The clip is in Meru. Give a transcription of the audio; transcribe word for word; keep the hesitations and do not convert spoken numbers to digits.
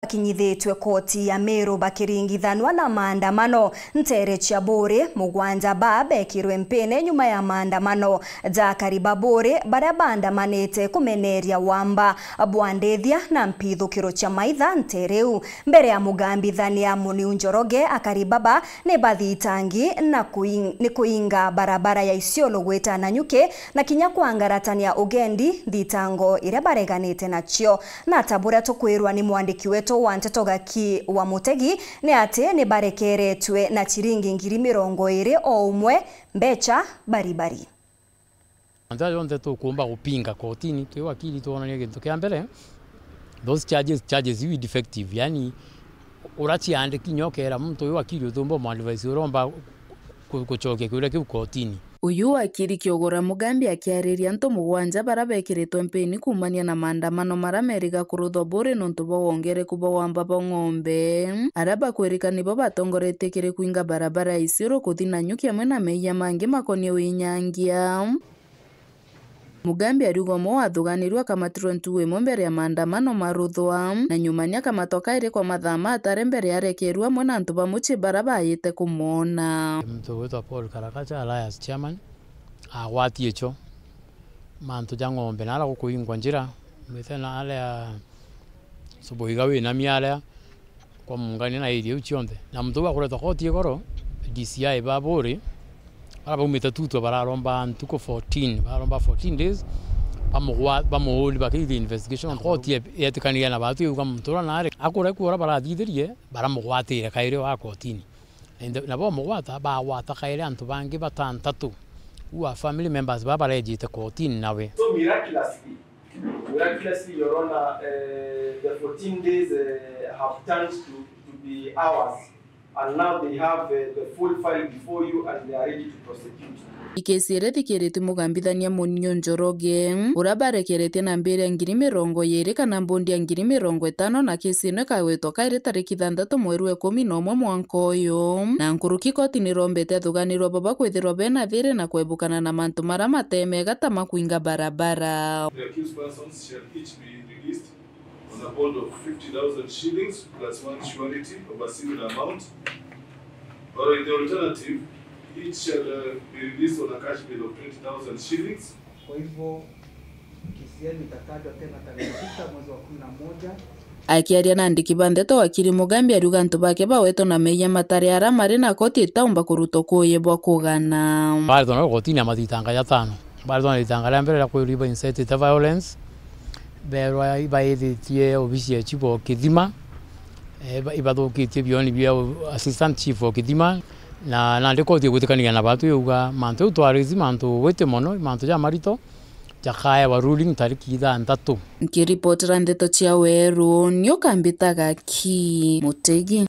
bakinyithitue koti ya Meru bakiringithanwa na maandamano. Nteere cia Buuri, mugwanja baa beekirwe mpini nyuma ya maandamano ja akari ba Buuri baria baandamanite kumeneria wamba bwa ndithia na mpithukiro cia maitha nteere iu. Mbere ya mugambithania Muniu Njoroge, akari baba ni bathitangi na kuing-, ni kuinga barabara ya Isiolo gwita Nanyuki na kinya kwangaratania ugendi, thitango iria bareganite nacio. Na ta buria tukwirwa ni mwandiki wetu wa nteto Gaki wa Mutegi, ni ati ni barekeretwe na ciringi ngiri mirongo iiri o umwe mbecha baribari. Mantu jaja jonthe tukumba gupinga kotini, twi wakili twonania gintu kia mbere, those charges, charges iu i defective, yani, uria ciandiki kinya ukeera muntu uyu wakili utiumba umu advise uria umba ku-, gucokia kiuria kiu kotini. Uyu wakili Kiogora Mugambi akiariria antu mugwanja baria bekiritwe mpini kuumania na maandamano maria meriga kuruthwa Buuri nontu bwa wongereku bwa wamba bwa ng'ombe, aria bakwirika nibo batongoretie kiri kuinga barabara ya Isiolo kuthi Nanyuki amwe na meeyia mangi makonie winyangia. Mugambi ariuga umwe wa athuganirue akamatirwe ntugu imwe mbere ya maandamano maruthwa, na nyuma ni akamatwa kairi kwa mathaa matari mbere ya arekerue amwe na antu ba mucii baria baayite kumwona. Muntu ugwitwa Paul Karakacha, Alliance chairman, agwatie cho mantu ja ng'ombe na aria gukuingwa njira, mwite na aria Subuiga winamia aria kwa Mungania na area iu cionthe. Na muntu uu akuretwa koti igoro, D C I ba Buuri, baria baumite Tutwa bararomba ntuku fourteen, bararomba fourteen days, bamugwa-, bamuuri bakithithia investigation. Na koti ye-, yetikaniria na batu yuga muntu uria naari akurekua uria barathithirie, baramugwatire kairi o a kotini. Na inde-, na bamugwata, bagwata kairi antu bangi batantatu, who are family members, baba barejite kotini nawe. So miraculously, Miraculously, Your Honor, eh, the fourteen days, eh, have turned to, to be hours, and now they have, eh, the full file before you and they are ready to prosecute. Ikesi iria ithikiritue mugambithania Munio Njoroge, uria barekeretie na mbiri ya ngiri mirongo iiri kana mbondi ya ngiri mirongo itano, na kesi ino ikagwetwa kairi tariki ithanthatu mweri wa ikumi na umwe mwanka uyu. Na nkuruki koti nirombete athuganirwa baba kwithirwa bena thiri na kwebukana na mantu maria matemega ta makuinga barabara. The accused persons shall each be released on a bond of fifty thousand shillings plus one surety of a similar amount, or in the alternative, each shall, uh, be released on a cash bail of twenty thousand shillings. Kwa hivyo, kesi yenu itatajwa tena tarehe sita mwezi wa kumi na moja. Akiaria na andiki ba ndeto, wakiri Mugambi ariuga antu bake bawetwa na meeyia matari aria mari na koti itaumba kurutwa kuuye bwa kugana. Baretwa nao kotini ya mathitanga jatano. Baretwa na ritanga ria mbere ria kwirwa iba incitete violence, berwa ibaithitie obisi ya chief o Kithima, eh, iba-, ibathukitie bioni bia assistant chief o Kithima, na nandi koti igwitikaniria na batu yuga mantu jau twarisi mantu gwiti mono, mantu jamarito jakaewa ruling tariki ithanthatu. Nkiripotera ndeto cia Weru, ni ukambitaga Ki Mutegi.